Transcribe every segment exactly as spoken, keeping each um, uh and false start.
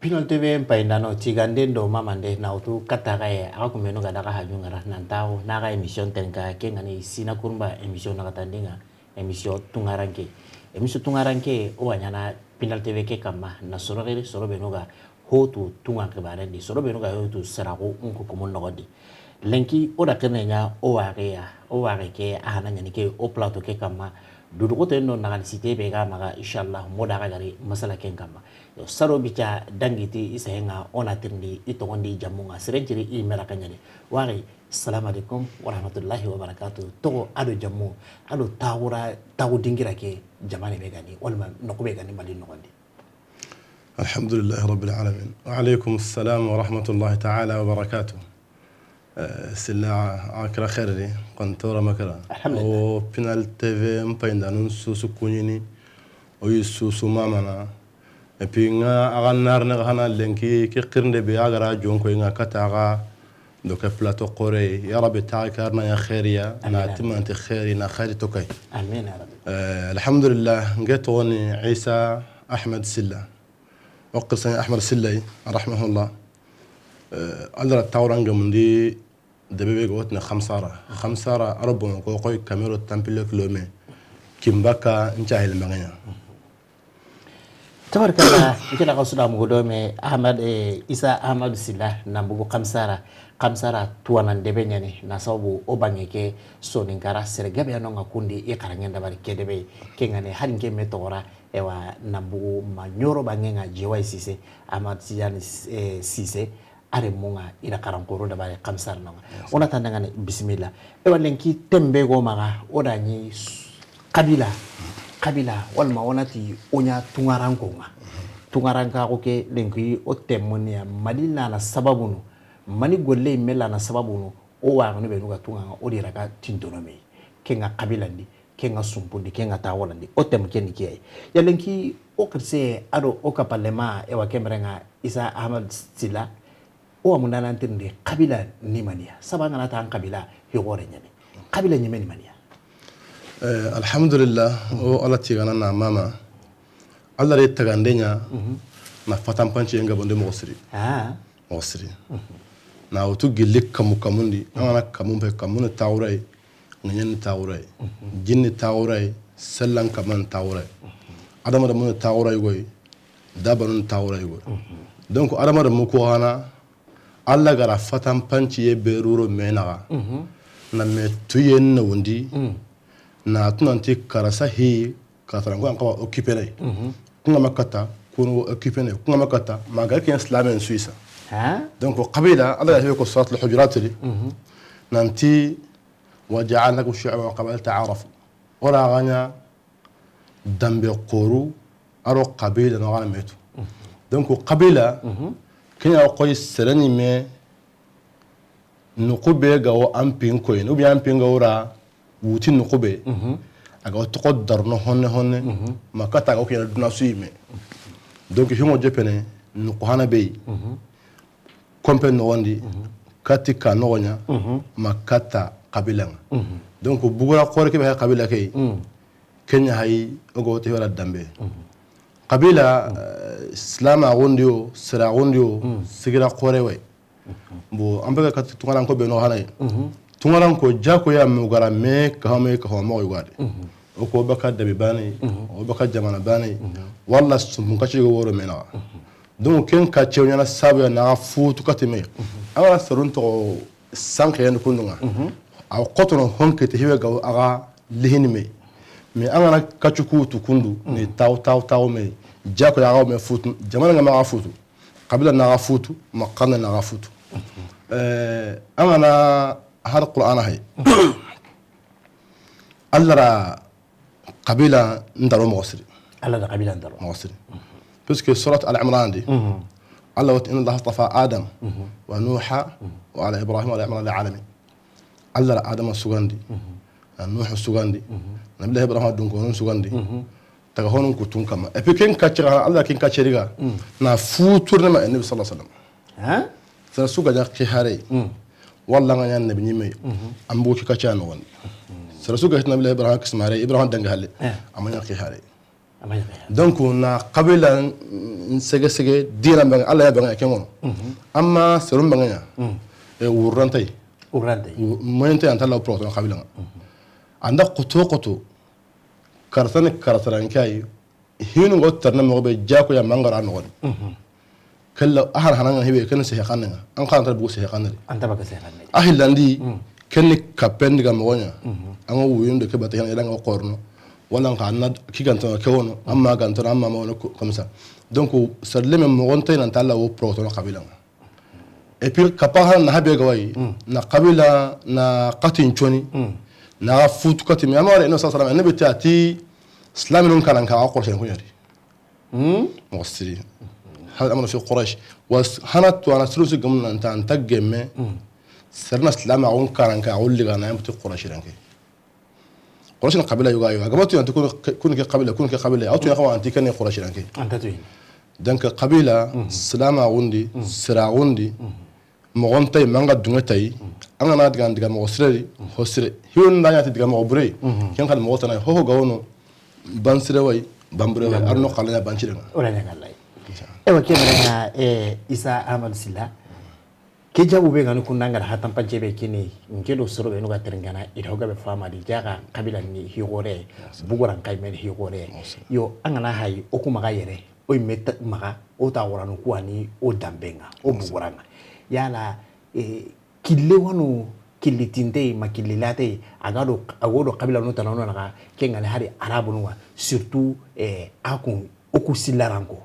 Pinal T V n payindano, tigande ndo mamande, na wutu katta xa ye, axa kunbenu ga daga haju ŋa ra, nan taxu na xa émission tenka, ke ŋa ni Sina Kurumba émission naxatandi ŋa, émission tunŋaranke. Émission tunŋaranke, o wa ɲaana Pinal T V ke kanma, na soro xiri, soro benu ga ho tu tunŋa xibaaren di, soro benu ga ho tu saraxu n ku kumun noxon di. Lenki o da xirine ɲa o waxe ya, o waxe ke a hana ɲaani ke o plateau ke kanma. Duduxoten do naxaani site be ga maxa, inchallah, mo da xa gari masala ken kanma. Yo, saro bica dangi ti i sahe ŋa, o na tirindi i toxon di, jamu ŋa, seren ciri i mera ka ɲaani. Waxi, salamu alaikum warahmatullahi wabarakatuh. Toxo a do jamu, a do taxura, taxu dingira ke jamaane be ga ni, walma noqu be ga ni Mali noxon di. Alhamdulillahi rabbil alamin. Wa alaikum salam warahmatullahi taala wabarakatuh. Eh, sila a kira xeeri, kon toora ma kira. Alhamdulillah. O Pinal T V n payindanun susu kuɲini, o yi susu mamana. Et puis ŋa a ga narne ga hana lenki ke xirinde be a ga ra jonko ŋa kata ga do ke plateau xore. Ya Rabbi, taxa karna ya xeeriya, na timante xeeri, na xeeri to kay. Amin ya Rabbi. Eh, alhamdulillah, n ke toxo ni Isa Ahmed Silla. O xirise ɲa Ahmed Silla yi, rahimahullah. Eh, Alla ra taxuran gemundi debe be ga wotini Xamsara. Xamsara, a ro Bamako xoyi, Kamero tanpille kilome. Kinbaka, n ca hil maŋa ɲa. Tabarkalla, n ke na xa suda mugu do me Ahmad, eh, Isa Ahmad Silla, na bugu Xamsara. Xamsara tuwaana debe ɲaani, na sababu o banŋe ke Soninkara, sere gabe ya no ŋa kundi i xaraŋen dabari ke debe, ke ŋa ni hari n ke me toxora, ewa, na bugu ma ɲoro banŋe ŋa Jewaye Sise, Ahmad Tidiane, eh, Sise, a renmu ŋa i da xaranxoro dabari Xamsara no ŋa. O na tanda ŋa ni, bisimilla. Ewa, lenki tembe go maxa, o da ɲi s-, xabila, xabila, walma o na ti o ɲa tunŋaranko ŋa. Tunŋarankaxu ke, lenki o temmu ni ya, Mali lana sababunu, mani golle me lana sababunu, o waxinu benu ga tunŋa ŋa, o di raga tintono me. Ke ŋa xabilandi, ke ŋa sumpundi, ke ŋa taxolandi. O tem ke ni ke yi. Ya lenki o xirise a do o kapalema, ewa, ke mere ŋa Isa Ahmad Silla, o wa munda nan tirindi xabila ni maniya. Saba ŋa na ta an xabila, yoxore ɲaani. Xabila ɲime ni maniya. Eh, alhamdulillah, o Alla tigana na mama. Alla re tagande ɲa, na fatanpanci ŋa bonde moxo siri. Ah. Moxo siri. Na wutu gilli kamu kamundi, an ga na kamu pe, kamu ni taxuray, ŋiɲen ni taxuray, jin ni taxuray, sellan kaman taxuray. Adama da mun taxuray goy, dabanu taxuray goy. Donc adama da muku hana, Alla ga ra fatanpanciye be ruro me naxa, na me tuyen na wundi, na tunanti karasa hi, Ka tara ko an xawa occupé ne. Kunga ma kata, kunu occupé ne. Kunga ma kata, ma ga ken islamen Suisse. Donc, qabila, Alla ya ko Surat al-Hujurat li. Nanti, wa ja'alnakum shu'uban wa qaba'ila ta'arafu. O ra ga ɲa danbe xoru, a ro qabila no ga na me tu. Donc, qabila, ken ya xoyi sere ɲi me, noqu be ga wo an pin koyini, ou bien an pin ga wo ra wuti noqu be, a ga wo toxo darono honne honne, ma kata a ga wo kena duna su yi me. Donc, hingo jepene, noqu hana be yi, konpe noxondi, kati ka noxo ɲa, ma kata qabila ŋa. Donc, bugura xore ke be hay qabila ke yi, ken ɲa hay o ga wo te wala danbe. Qabila, eh, silamaxun di yo, seraxun di yo, sigira xore wa yi. Bon, an be ga kati tungaranko be no hana yi. Tungaranko jako ya mu gara me ka hame ka hamo yi wadi. O ko baka dabi bane, o baka jamana bane. Walla sumbun kaci go woro me na. Donc, ken kaci o ɲana sabu ya na futu kati me. An ga na serun to sanke yan kundunga. A xotono honke te hiwe ga a ga lihini me. Mais an ga na kacu kutu kundu, ni taw, taw, taw me. Jako ya ga me futu, jamana ŋa ma ga futu. Qabila na ga futu, ma xanne na ga futu. Eh, an ga na har Qur'ana hay. Alla ra qabila ndaro moxo siri. Alla da qabila ndaro. Moxo siri. Parce que Surat Al Imran di, Alla wa ti, inna Allaha astafa Adam wa Nuha wa ala Ibrahim wa ala Imran al alamin. Alla ra Adama sugandi, na Nuhu sugandi, Nabillahi Ibrahima dunkonun sugandi, taga honun kutun kama. Et puis ken kacce ga, Alla ken kacce riga, na futur ne ma Nabi sallallahu alaihi wasallam. Hein? Sera su ga ɲa xihare, walla nga ɲa Nabi ɲime, an bu ki kacce no woni. Sera su ga Nabillahi Ibrahima kismare, Ibrahima danga halle, ama ɲa xihare. Donc na xabila n sege sege, dina be ŋa, Alla ya be ŋa ken ŋa no. Amma seru be ŋa ya, e wurantay. Wurantay. Moyentay anta law proton xabila ŋa. Anda xoto xoto, kartani kartaran kay, hinu ŋo tarna mo be jako ya mangara no. Kella a har hanan ŋa hibe ken se xanne ŋa. An xan ta bu se xanne. Anta ba ke se xanne. A hillandi, ken ni kapen diga moxo ɲa. An ŋa wuyun de ke bata ken ŋa qorno. Wala an xa na ki ganta ke wono, amma ganta amma ma wono comme ça. Donc, sarle me moxon tay nan talla wo proton xabila ŋa. Et puis, kapa har na habe ga way, na xabila, na xatin coni, na futu xati, mais amare no sasara, ne be tati, silaminun kanan ka, a Quraysh ku ɲa di. Moxo siri. Hal amanu fi Quraysh. Wa hana to ana suru su gum nan ta, anta gemme. Serna silamaxun kanan ka, a wulli ga na yamti Quraysh ranke. Quraysh na xabila yogo yogo. A ga ba tu nanti kun ke xabila, kun ke xabila. A tu ya xawa anti ken ni Quraysh ranke. Anta tu. Donc xabila, silamaxun di, siraxun di, moxon tay, manga dunŋe tay, an ga na diga, diga moxo sire di, ho sire. Hiwon da ɲa ti diga moxo bure. Ken xal moxo tana, ho ho ga wono, ban sire way, ban bure way, arno xalana ban sire ŋa. Wala ɲa ga lay. Ewa, ke mene ŋa, e, Isa Ahmadu Silla. Ke jabu be ga ni kunda ŋa da hatan pance be kini, nke do soro be nu ga terengana, i do ga be fama di, jaga xabila ni higore, buguran kay men higore. Yo, an ga na hay, o ku maxa yere. O yimme maxa, o ta xuranu kuwani, o dambe ŋa, o bugura ŋa. Yala, e, kille wano, killi tinte, ma killi late, a ga do, a go do xabila no tanano naxa, ke ŋa ni hari arabu no wa, surtout, e, a kun, o ku sillaranko.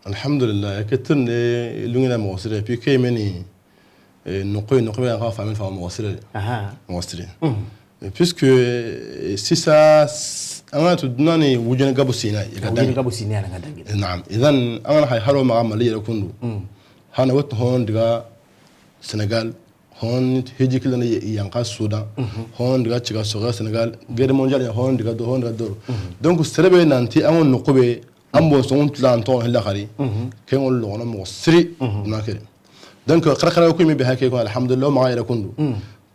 Alhamdulillah, ke tende lungina moxo sire, puis ke meni, e, noxoy, noxoy, an xa fami fami moxo sire. Aha. Moxo sire. Puisque, eh, sisa, an ga tu dunani wujene gabu sina, i ga wujene dangi. Gabu sina, an ga dangi. Naam. Idan, an ga hay haro maxa Mali yere kundu. Hana wot hon diga Sénégal, hon hiji kilana yanka Soudan, hon diga ciga soga Sénégal, guerre mondiale, hon diga do, hon diga do. Donc, serebe nanti an ŋo noxobe, an bo songun tulan to hilla xari, ken ŋo logono moxo siri, na kere. Donc, xara xara ko mi be hake ko, alhamdulillah, maxa yere kundu.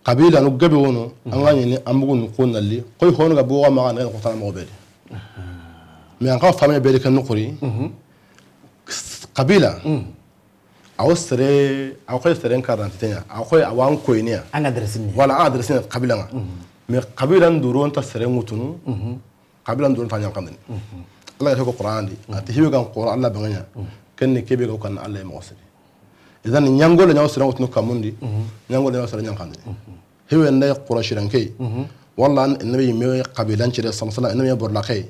Xabila nu gabe wono, an ga ɲini an bugu nu ko nalli, koy hono ga buga maxa na ko tana moxo be de. Mais an xa fami be de kan noxori, xabila, a wo sere, a wo koy sere carte d'identité ɲa, a wo koy a wa an koyini ya. An adresse ni. Voilà, an adresse ni xabila ŋa. Mais xabila nduro nta sere ŋutunu, xabila nduro nta ɲankandini. Alla ya ko Qur'an di, a ti hibe gan Qur'an Alla be ŋa ɲa, ken ni kebe ga kan Alla moxo siri. Idan, ɲangole ɲa wo sere ŋutunu kamundi, ɲangole ɲa wo sere ɲankandini. Hiwe nda Qurayshi ranke, walla annabi me xabilan cire, sallallahu alaihi wasallam, annabi borla ke.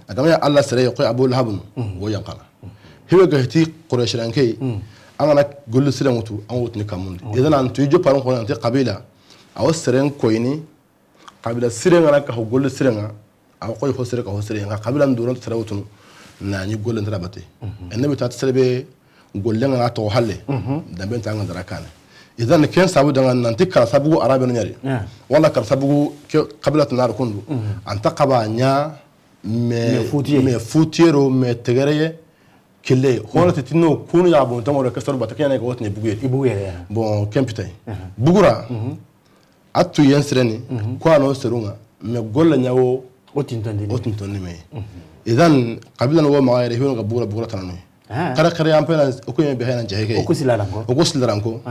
A ga ma ya Alla sere ko Abu Lahabun, wo yankana. Hiwe ga hiti Qurayshi ranke, an ga na golli sire ŋutu, an wutini kamundi. Idan an tu jo paron ko nanti xabila, a wo seren koyini, xabila sire ŋa na ka golli sire ŋa, a wo koy ho sere ka ho sere, nxa xabila nduron sere wutunu, na ɲi golle ntara bate. Annabi ta sere be golle ŋa na to halle, dambe nta ŋa ndara kane. Idan ken sabu daga nanti kara sabu arabe no ɲari. Wala kara sabu ke xabila tunar kundu. Anta xaba ɲa me futiyero, me tegereye, kille. Hono ti tinno kunu ya bon tamo ke saru bata kene ko wotni buguyere. Ibuguyere. Bon, ken pitay. Bugura. A tu yen sireni, ko ano serunga, me golle ɲawo, o tintondini. O tintondini me. Idan, xabila no wo maxa yere, hiwono ga bugura, bugura tanano. Kare, kare, an pena, o ku yeme be hena jaheke. O ku silaranko. O ku silaranko.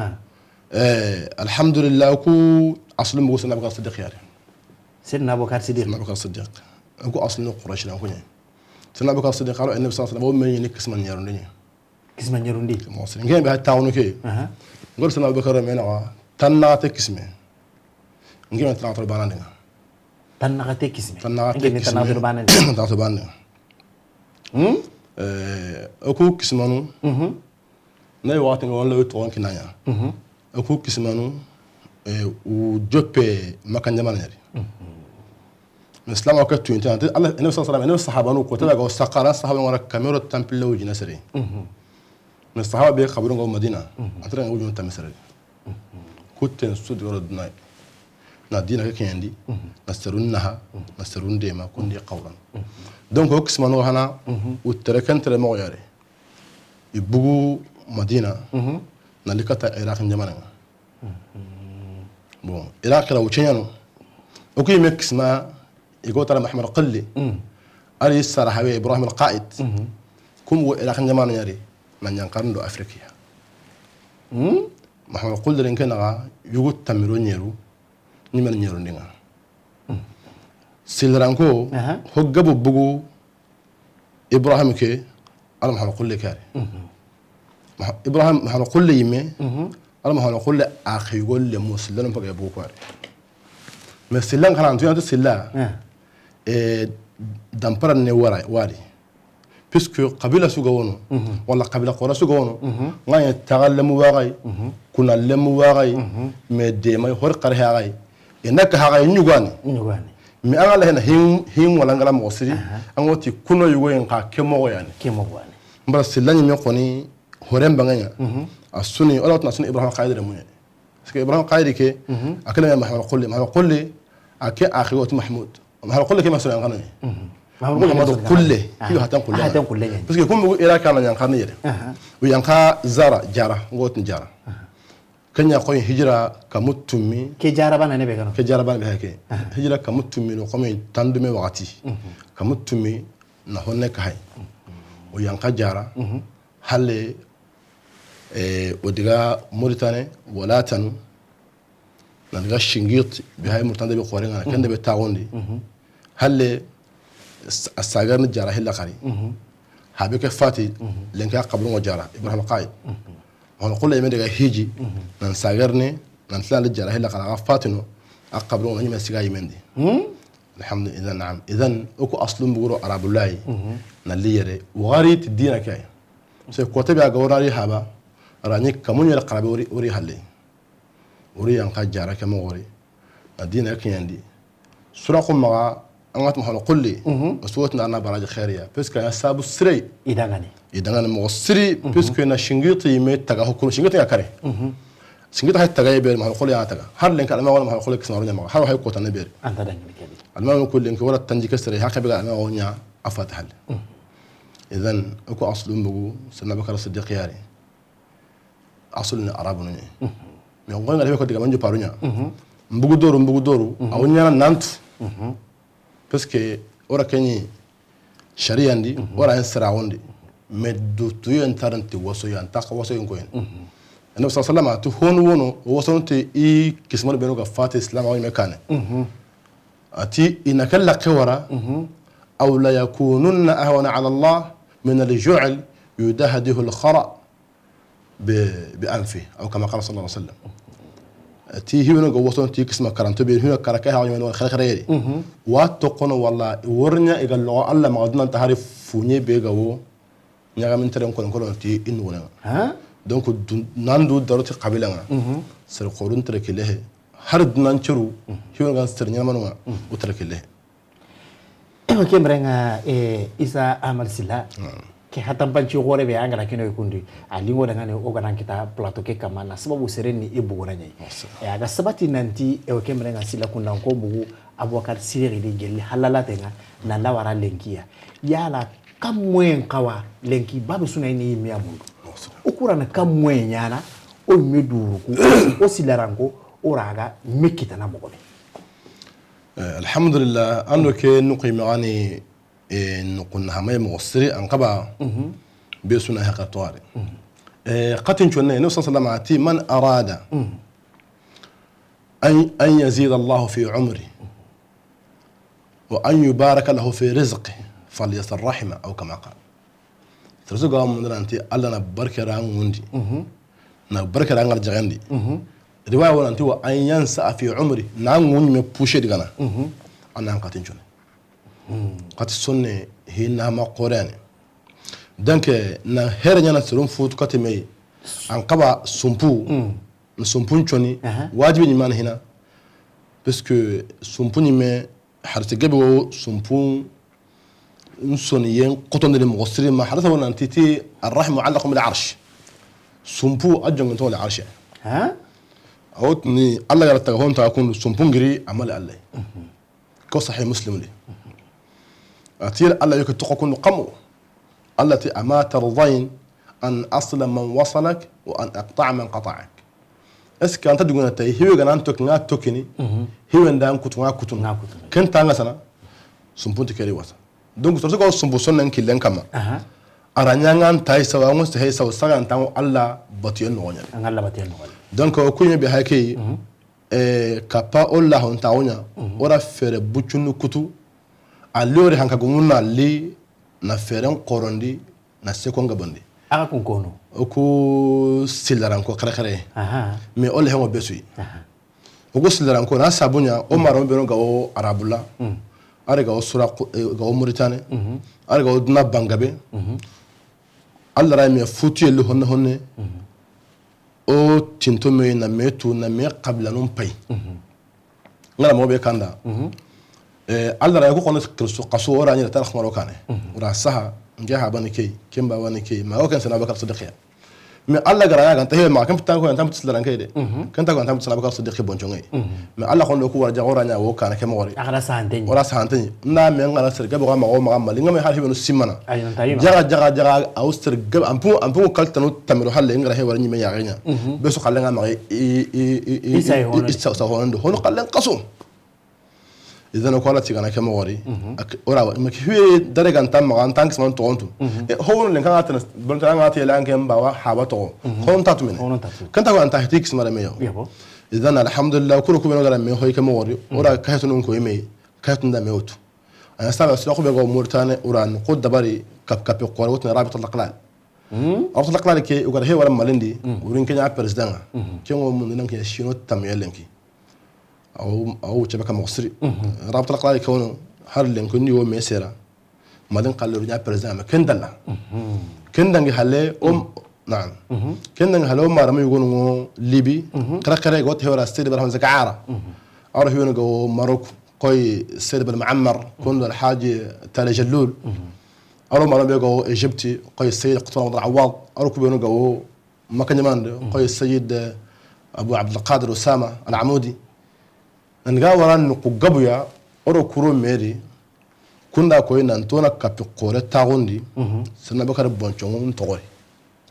Eh, alhamdulillah, o ku aslu mugu Sayyidina Abubakar Siddiq yare. Sayyidina Abubakar Siddiq. Sayyidina Abubakar Siddiq. O ku aslu Quraysh na ko ɲe. Sayyidina Abubakar Siddiq, alo Annabi sallallahu alaihi wasallam, o me ni kisman yarundi. Kisma ɲerundi. Moxo siri. Nge be ha taxunu ke. Ngor Sayyidina Abubakar me naxa, tannaxate kisme. Nge me tannaxate banandi ŋa. Tannaxate kisme. Tannaxate kisme. Tannaxate banandi ŋa. Hmm? Eh, o ku kismanu. Na yi waxati nga wala wi toxon kinaya. O ku kismanu, eh, u joppe Makka ɲamana ɲari. Mais silama ke tuwinte, ante Alla, Annabi sallallahu alaihi wasallam, Annabi sahabanu ko tala ga saxara, sahabanu wara kamero tampille wujina sere. Mais sahaba be xaburu nga Madina, ante nga wujina tammi sere. Kutten su doro dunay. Na dina ke kendi, na serun naha, na serun dema, kundi xawran. Donc, o kismanu hana, u tere ken tere moxo yare. I bugu Madina, na likata Iraq ɲamana nga. Bon, Iraq la wuce ɲano. O ku yime kisma, i go tara Muhammad Qalli. Ari sara hawe Ibrahim al-Qaid. Mhm. Kum wo Iraq jamanu ɲa ri, na ɲankarin do Afrikiya. Hmm? Mahamadu Xulli ren ke naxa yugu tamiro ɲeru, ɲimen ɲeru ndinga. Hmm. Silranko, aha, ho gabo bugu Ibrahim ke, Ala Mahamadu Xulli ke ari. Mhm. Maha-, Ibrahim Mahamadu Xulli yime, mhm, Ala Mahamadu Xulli a xiyugo lemu, sillan paga bugu ko ari. Mais sillan kana antu yantu silla, eh, dampara ne wara, wari. Puisque qabila su ga wono, mhm, wala qabila xora su ga wono, mhm, nga ye taga lemu waxay, mhm, kuna lemu waxay, mhm, mais de may hor xar haxay. Ina ka haxay ɲugani. Ɲugani. Mais an ga la hena hin, hin wala ngala moxo siri, aha, an ga ti kuno yugo yin xa ke moxo yani. Ke moxo yani. Mbara silla ɲime xoni horen bangaɲa. Mhm. A suni, wala tana suni Ibrahim Qaid re muɲe. Parce que Ibrahim Qaid ke, mhm, a kene Mahamadu Xulli, Mahamadu Xulli, a ke a xiyoti Mahmoud. Mahamadu Xulli ke ma sura yanxana ni. Mhm. Mahamadu Xulli, Xulli. Aha. Hatan Xulli. Hatan Xulli. Parce que kum bugu Iraq na yanxana yere. Aha. U yanxa Zara, Jara, ngo tin Jara. Aha. Kenya koy hijira kamu tummi. Ke Jara bana ne be gano. Ke Jara bana be hake. Aha. Hijira kamu tummi no komi tandume wakati. Mhm. Kamu tummi na honne ka hay. Mhm. U yanxa Jara. Mhm. Halle, eh, o diga Mauritanie, wala tanu, na diga Shingit, bi hay Mauritanie be xore ngana, mhm, kende be taxondi. Mhm. Halle, s-, a sagar ni Jara hilla xari. Mhm. Habe ke fati, mhm, lenka qabru ngo Jara, Ibrahim Qaid. Mhm. Ono kula yeme daga hiji, mhm, nan sagar ni, nan tilali Jara hilla xari, a fatino, a qabru ngo na ɲime siga yimendi. Hmm? Alhamdulillah, naam. Idan, o ku aslun buguro Arabu layi, mhm, na li yere. Wari ti dina ke. Se kote be a ga wori haba, rani kamun yere xarabe wori, wori halle. Wori yanxa Jara ke mo wori. Na dina ke yandi. Sura ko maga, an ga tuma hano kulli, mhm, o suwat na na baraji khairiya. Parce que ya sabu sire. Idangani. Idangani mo siri, mhm, parce que na Shingiti me taga hukun Shingiti ya kare. Mhm. Singita hay taga yebe Mahamadu Xulli ya taga. Har lenka alama wala Mahamadu Xulli kisma ro ɲa ma. Har hay kota ne beri. Anta dangi kedi. Alama ko lenki wala tanji ke sere haka be ga alama ɲa a fata hal. Mm. Idan, o ku aslun bugu, Sayyidina Abubakar Siddiq yari. Aslun Arabu ne. Mm. Mais ngon ngale ko diga manju parunya. Mm. Mbugu doru, mbugu doru. Mm. Awunya nantu. Mm. Parce que ora keni Sariya ndi, mhm, wala en sira wondi. Mais du tuyen taranti waso yan, ta waso yin koyen. Mhm. Annabi sallallahu alaihi wasallam, tu honu wono, waso te i kismal beno ga fati Islam wa me kane. Mhm. Ati ina kalla qawara, mhm, aw la yakununna ahwana ala Allah min al-ju'l yudahdihu al-khara. Be, be anfi, aw kama qala sallallahu alaihi wasallam. Ti hiwno go woson ti kisma karanto be hiwno kara kay hawo no xere xere yeri. Mhm. Wa to kono wala wornya e gallo Allah ma duna ta hari funye be ga wo. Nyaga min teren kono kono ti in wona. Ha? Donc dun-, nandu daroti qabila nga. Mhm. Sere korun tere kilehe. Har dunan curu, mhm, hiwno ga sere nyamanu nga, mhm, o tere kilehe. Ewa, ke merenga, eh, Isa Ahmad Silla. Mm. Ke hatampanci gore be angara kino kundi. A lingo daga ne o ganan kita plateau ke kama na sababu sereni i bugura ɲai. Masa. E a ga sabati nanti, ewa, ke merenga Silla kundan ko bugu Abubakar Sidiki di gelli halala tenga na lawara lenkiya. Yala kam moyen kawa lenki babu suna ini miya mundu. Masa. O kurana kam moyen ɲana o me duruku o silaranko o raga me kitana mogobe. Eh, alhamdulillah, ando ke nuqi magani, eh, nuqun hamay mo siri an kaba, mhm, be suna haka toare. Mhm. Eh, qatin chonne, no sallallahu alaihi wasallam ati, "Man arada, mhm, an, an yazid Allah fi umri, wa an yubaraka lahu fi rizqi, falyasil rahima," aw kama qala. Sere su ga mun nanti Allah na barke ra ngundi. Mhm. Na barke ra ngar jagandi. Mhm. Riwaya wona nanti wa an yansa fi umri. Na ngundi me pousse digana. Mhm. Anan qatin chone. Mhm. Qati sonne hina ma qorane. Donc, na here ɲana serum futu kati me. An kaba sumpu. Mhm. Sumpun choni. Aha. Wajibi ni man hina. Parce que sumpun ni me Harti gebe wo sumpun nsoni yen kotonde ni mogo siri ma harta wona titi arrahmu allaqu bil arsh. Sumpu a jongen to le arsh. Ha? Awot ni Allah yara taga honta kundu sumpun giri amal Allah. Mhm. Ko sahih Muslim li. Atir Allah yake to kundu kamo. Allah ti, "Ama tardain an asila man wasalak wa an aqta'a man qata'ak." Est-ce que anta duguna tay hiwe ga nan toki nga tokini, mhm, hiwe ndan kutu nga kutun. Nga kutun. Ken tanga sana, sumpunti keri wasa. Donc, soro su ga wo sumbu sonnen killen kanma. Aha. A ra ɲa ŋa an ta yi sawa, an ŋo se he sawa, saga an ta ŋo Alla batuyen noxo ɲa. An Alla batuyen noxo ɲa. Donc, o kuɲe be hake yi, eh, kappa o la hon ta o ɲa, o ra fere bucunu kutu, a li o ri hanka gumu na li, na feren xorondi, na seko nga bondi. Aga kun kono. O ku silaranko xere xere. Aha. Mais o le hengo besuyi. Aha. O go silaranko na sabu ɲa, o maro be no ga wo Arabu la. Mm. A ri ga wo Sura, eh, ga wo Mauritanie. Mhm. A ri ga wo duna bangabe. Mhm. Alla ra me futu yelu honne honne. Mhm. O tinto me na me tu na me xabilanun pay. Mhm. Ngara mo be kanda. Mhm. Eh, Alla ra ya ko kono kirsu kaso o ra ɲi ta xamaro kane. Mhm. O ra saha, nge ha bani key, kemba wani key, ma o ken sana Abubakar Siddiq ya. Mais Alla ga ra ya ga nta he ma, ken ta ko ya nta mutu silaranke de. Mhm. Ken ta ko ya nta mutu sana Abubakar Siddiq bonconge. Mhm. Mais Alla kondo ku wara ja o ra ɲa wo kana ke moxo ri. A ga ra sahante ɲi. O ra sahante ɲi. Na me ngara sere gabo ga ma o ma ma li nga me har hibenu simana. Ay, nan ta yi ma. Jaga, jaga, jaga, a wo sere gabo, an pu, an pu kaltanu tamiro halle ngara he wara ɲi me ya ga ɲa. Mhm. Be su xalle nga ma i, i, i, i, i, i, sa, sa hono do. Hono xalle kaso. Idan ko Alla tigana ke moxo ri. Mhm. Ak-, o ra wa, ma ki huye dare ga nta maxa, an ta n kisman toxontu. Mhm. E, ho wono len ka ga tana, bon ta ga tele an ke mbawa, haba toxo. Mhm. Hon ta tu mene. Hon ta tu. Ken ta ko an ta hiti kisma ra me yo. Yabo. Idan alhamdulillah, kuro ku be no ga ra me hoy ke moxo ri. Mhm. O ra ka hetu nun ko me, ka hetu nda me wutu. A ya saba sura ku be ga wo Mauritanie, o ra n ko dabari kap-, kapi xore, wotna Rabitatul Aqlal. Mhm. Rabitatul Aqlal ke, o ga ra he wara Malindi, mhm, o ri n ke ɲa président ŋa. Mhm. Ke ŋo mun nan ke sino tam yelenki. Aw, aw cebe ka moxo siri. Mhm. Rabitatul Aqlal ke wono, har len ko ni wo me sera. Malin xalle ru ɲa président, mais ken dalla. Mhm. Ken dangi halle, o, mhm, naam. Mhm. Ken dangi halle, o mara mi gonu ngo Libi. Mhm. Xere xere go te wara Seydi Ibrahim Zakaara. Mhm. A ro hiweno go Maroc, koy Seydi Bel Muammar, mhm, kondo Alhaji Tale Jallul. Mhm. A ro mara be go Egypte, koy Seydi Qutb Abdel Awad. A ro ku be no go Maka ɲamande, mhm, koy Sayid, eh, Abu Abdul Qadir Osama Al Amoudi. Nan ga wara nuku gabuya, o ro kuro meri, kunda koy nan tona kapi xore taxundi, mhm, Seyidina Abubakar boncongun toxori.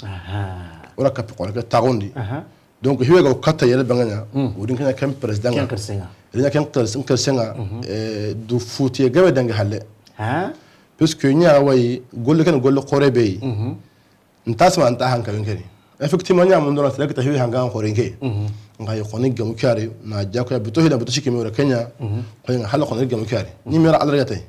Aha. O ra kapi xore ke taxundi. Aha. Donc, hiwe ga katta yere banganya, mhm, o din kenya ken président ŋa. Ken xirsenga. Ken xirsenga, mhm, eh, du futiye gabe dangi halle. Ha? Parce que ɲa wayi, golle ken golle xore be yi. Mhm. Nta sima nta hanka winkeri. Effectivement, ɲa mun dona sila kita hiwi hanka xore nke. Mhm. Nga yi xoni gamu kari, na jako ya bito hida bito shikimi wala kenya. Mhm. Ko nga hala xoni gamu kari. Ni mera adra yatay.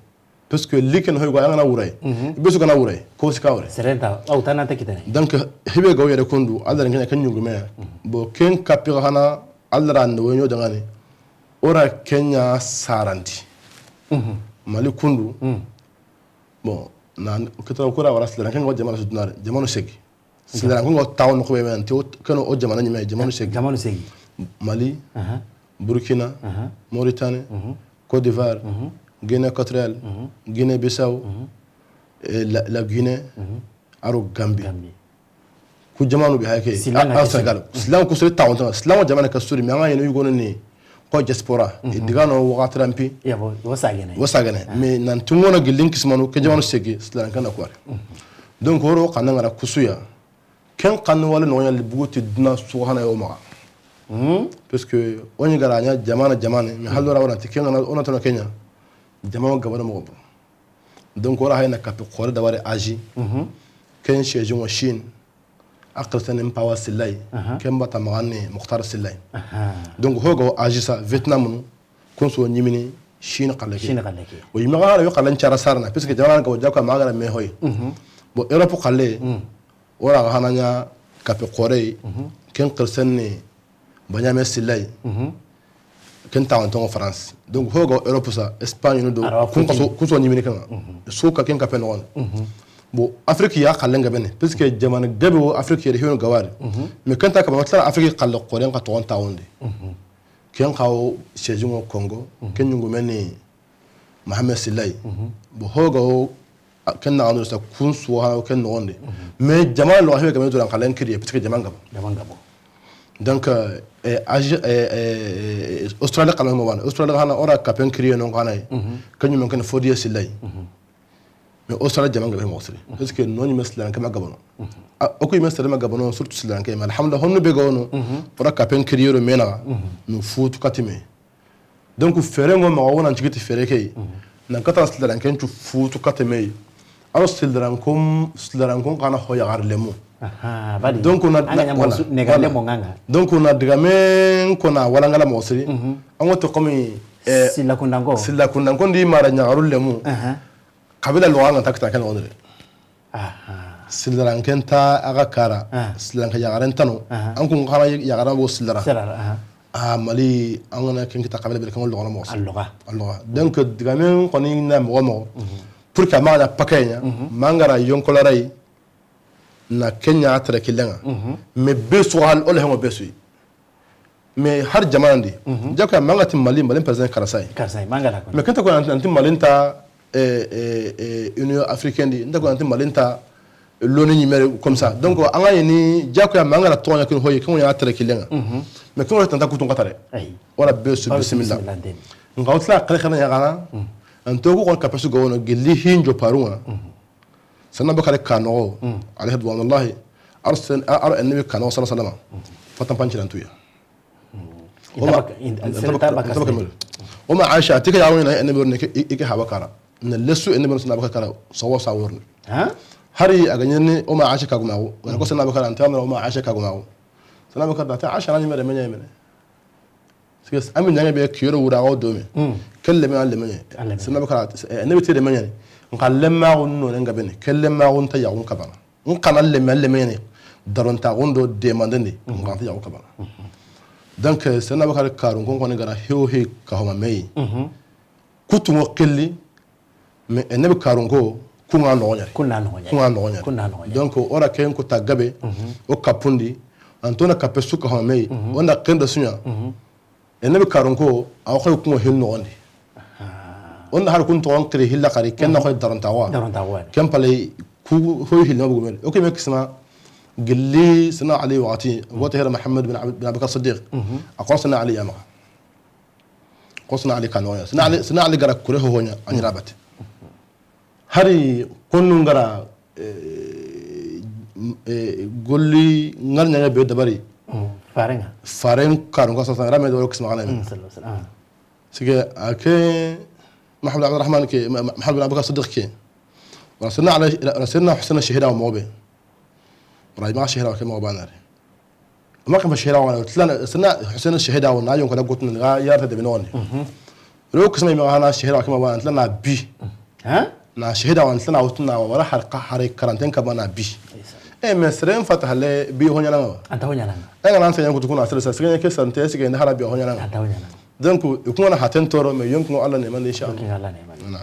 Parce que liken hoy go angana wuray. Mhm. Be su gana wuray. Ko sika wuray. Serenta, aw tana ta kitane. Donc, hibe go yere kundu, adra kenya ken ɲungume. Mhm. Bo ken kapira hana, adra no wenyo dangani. O ra kenya sarandi. Mhm. Mali kundu. Mhm. Bon, na kitara kura wara silaranke ŋo jamana su dunare, jamanu segi. Silaranke ŋo tawo no ko be men, te o, keno o jamana ɲime, jamanu segi. Jamanu segi. Mali, aha, Burkina, aha, Mauritanie, mhm, Côte d'Ivoire, mhm, Guinée équatoriale, mhm, Guinée Bissau, mhm, eh, la, la Guinée, mhm, a ro Gambie. Gambie. Ku jamanu be hake, silaŋa a, a ke Senegal. Silaŋa ku sere taxunta, silaŋa jamana ka suri, mais an ga yeno yugo ni, ko diaspora, mhm, i digano waxa trampi. Ya bo, wo sagene. Wo sagene. Ah. Mais nan tungono gillin kismanu, ke jamanu segi, silaŋa kana kuwari. Mhm. Donc, woro xana ngara kusuya. Ken xanu wala no yalli buguti duna suxana yo maxa. Mhm. Parce que o ni gara ɲa jamana, jamana, mais halora wala ti ken na, o na tono kenya. Jamana gabana mo. Donc, o ra hayna kapi xore da wari Asie. Mhm. Ken siège ŋo Chine. A xirtene Mpawa Sillay. Aha. Ken bata maxane Mokhtar Sillay. Aha. Donc, hoga o Asie sa, Vietnam nu, konso ɲimini Chine xalle ke. Chine xalle ke. O yime xara yo xalle ncara sarana, puisque jamana ga o jako ma gara me hoy. Mhm. Bon, Europe xalle, mhm, o ra ga hana ɲa kapi xore, mhm, ken xirtene Banyamin Sillay. Mhm. Ken tawantongo France. Donc, hoga Europe sa, Espagne no do, kun kaso, kun so ɲimini kanga. Mhm. So ka ken kape no. Mhm. Bon, Afrique ya xalle nga bene, puisque jamana gabe wo Afrique yere hiyo gawari. Mhm. Mais ken ta ka ba matla Afrique xalle xore nga toxon tawonde. Mhm. Ken xawo siège ŋo Congo, mhm, ken ɲungu meni Mohamed Sillay. Mhm. Bon, hoga o, a, ken na ando sa kun su ha ken no onde. Mhm. Mais jamana lo hebe gabe do ran xalle kiriye, puisque jamana gabo. Jamana gabo. Donc, euh, eh, Asie, eh, eh, eh, Australie xalle mo wana. Australie hana o ra kapen kiriye no xana. Mhm. Ken ɲuman ken Fodé Sillay. Mhm. Mais Australie jamana gabe mo siri. Mhm. Parce que no ni mesla kama gabono. Mhm. A, o ku mesla ma gabono, surtout Sillay ke, mais alhamdulillah, honno be gono. Mhm. O ra kapen kiriye ro mena. Mhm. No futu katime. Donc, fere ŋo maxa wona ncigiti fere ke. Mhm. Nan kata silaranken cu futu kate me yi. Aro silarankon, silarankon xa na ho yaxare lemu. Aha, badi. Donc na, an ga ɲa moxo su, ne ga lemu ŋa ŋa. Donc na digamen ko na wala ŋa la moxo siri. Mhm. An ŋa to comme, eh, silakundanko. Silakundanko ndi mara ɲaxaru lemu. Aha. Kabila loxa ŋa ta kita ken noxon di. Aha. Silaranken ta a ga kara. Ah. Silaranke yaxaren tano. Aha. An kun xa na yaxara bo silara. Silara, aha. A Mali, an ga na ken kita kabila bele, ken loxo na moxo. A loxa. A loxa. Donc digamen xoni na moxo moxo. Mhm. Pour que a maxa na paquet ɲa, mhm, ma an ga ra yonkola ray, na ken ɲa tere killen ŋa. Mhm. Mais be su hal, o le hengo be su yi. Mais har jamaana ndi, mhm, jakoya ma an ga ti Mali, Mali président karasa yi. Karasa yi, ma an ga ra ko. Mais ken nta ko nan ti Mali nta, eh, eh, eh, Union africaine di, nta ko nan ti Mali nta l'ONU numéro comme ça. Donc an ga ɲi jakoya ma an ga ra toxo ɲa ken hoyi, ken ɲa tere killen ŋa. Mhm. Mais ken ɲa tanta kutun katare. Ayi. Wala be su, bismillah. Bismillah den. Nxa o tila xere xere ɲa xana. Mhm. An to ko xon kapesu ga wono gilli hinjo paru ŋa. Mhm. Senna Abubakar kanoxo, mm, alayhi ridwanullahi, ar sen-, ar, ar annabi kanoxo, sallallahu alayhi wasallam, mm, fatan pancirantuya. Mm. O ma, inta baka, inta baka, inta baka mel. O ma Aisha, ti ke ya woni na annabi woni ke, i, i ke haba kara. Na lesu annabi woni Senna Abubakar kara, sawa sawa woni. Ha? Hari a ga ɲaani o ma Aisha kagumaxu, wala ko Senna Abubakar, an ta ma o ma Aisha kagumaxu. Senna Abubakar da ta Aisha na ɲi mere me ɲa mene. Sike ami ɲaŋe be kiyoro wura o dome. Mm. Kelle me alle me. Alle me. Senna Abubakar, eh, ne be tede me ɲani. Nxa lemmaxu no ne nga bene. Kelle maxu nta yaxun kabana. Nxa na lemme, alle me ɲani. Darontaxun do demandandi. Mhm. Nxa nta yaxun kabana. Mhm. Donc, eh, Senna Abubakar karun kon kon gara hewo he ka homa meyi. Mhm. Kutu mo kelli, mais annabi karunko, ku ŋa noxo ɲa ri. Ku ŋa noxo ɲa ri. Ku ŋa noxo ɲa ri. Ku ŋa noxo ɲa ri. Donc, o ra ken ko ta gabe, mhm, o kapundi, an to na kape su ka homa meyi, mhm, o nda ken da su ɲa. Mhm. Annabi karunko, a wa xoy ku ŋa hil noxondi. Aha. O nda har kun toxon xiri hilla xari, ken na, mhm, xoy darontaxu wa. Darontaxu wa. Ken pale ku hoy hil na bugu mel. O ke me kisma gilli Senna Ali waxati, mhm, wota hera Muhammad bin Abi-, bin Abubakar Siddiq. Mhm. A ko Senna Ali ya maxa. Ko Senna Ali kanoxo ɲa. Senna Ali, Senna Ali gara kure ho ho ɲa, a ɲi ra bate. Hari konnu ngara, eh, eh, golli ngar ɲaŋe be dabari. Mm, faren ŋa. Faren karun ko sasa rame do kisma xana. Mm, sallallahu alayhi wasallam. Ah. Sike a ke Muhammad Abdurrahman ke, Ma-, Ma-, Muhammad bin Abubakar Siddiq ke. Wala Senna Ali, wala Senna Husayn shahida mo be. Wala ma shahida ke mo banare. Ma kama shehra wana, tilana, Senna Husayn shehra wana, yon kala gotun ga yarta de benoni. Mhm. Ro kisma ma hana shehra kama wana, tilana bi. Ha? Na shehra wana, tilana wutuna wala har ka, har quarantaine kama na bi. Eh, mais seren fata hale bi ho ɲaana ŋa. Anta ho ɲaana ŋa. Eh, ngana seren kutu kuna sere sere ke sante sike nda hara bi ho ɲaana ŋa. Anta ho ɲaana ŋa. Donc, i ku ŋa na haten toro, mais yonki ŋo Alla ne mani, inshallah. Yonki ŋo Alla ne mani. Voilà.